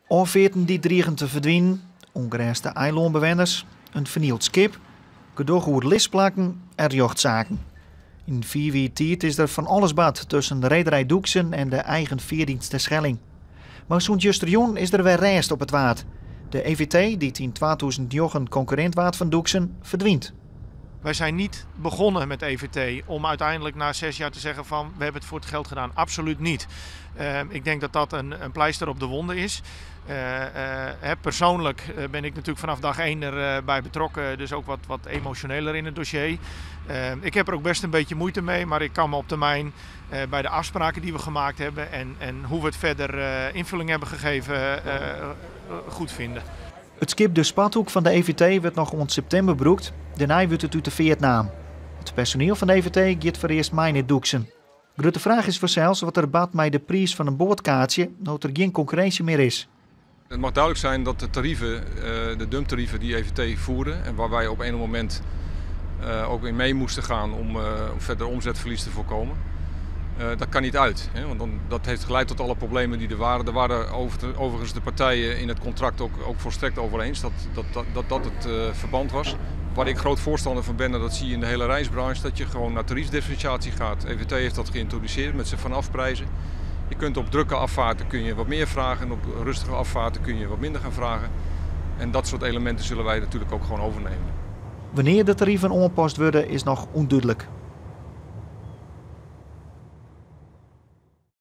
Ôffearten dy't drigen te ferdwinen, ûngerêste eilânbewenners, in fernield skip, gedoch oer lisplakken en rjochtsaken. Yn 5 jier tiid is der fan alles bard tusken de rederij Doeksen en de eigen feardienst Terschelling. Mar sûnt justerjûn is der wer rêst op it Waad. De EVT, dy't yn 2009 konkurrint waard fan Doeksen, ferdwynt. Wij zijn niet begonnen met EVT om uiteindelijk na 6 jaar te zeggen van we hebben het voor het geld gedaan. Absoluut niet. Ik denk dat dat een pleister op de wonden is. Persoonlijk ben ik natuurlijk vanaf dag 1 erbij betrokken, dus ook wat emotioneler in het dossier. Ik heb er ook best een beetje moeite mee, maar ik kan me op termijn bij de afspraken die we gemaakt hebben en hoe we het verder invulling hebben gegeven goed vinden. It skip De Spathoek fan de EVT wurdt noch oant septimber brûkt. Dêrnei wurdt it út de feart naam. It personiel fan de EVT giet foarearst mei nei Doeksen. Grutte fraach is fansels wat der bart mei de priis fan in boatkaartsje no't der gjin konkurrinsje mear is. Het mag duidelijk zijn dat de tarieven, de dumptarieven die EVT voerde en waar wij op een moment ook in mee moesten gaan om verder omzetverlies te voorkomen, dat kan niet uit. Hè, want dat heeft geleid tot alle problemen die er waren. Daar waren overigens de partijen in het contract ook volstrekt over eens dat het verband was. Waar ik groot voorstander van ben, en dat zie je in de hele reisbranche, dat je gewoon naar tariefdifferentiatie gaat. EVT heeft dat geïntroduceerd met zijn vanafprijzen. Je kunt op drukke afvaarten kun je wat meer vragen en op rustige afvaarten kun je wat minder gaan vragen. En dat soort elementen zullen wij natuurlijk ook gewoon overnemen. Wannear de tariven oanpast wurde is noch ûndúdlik.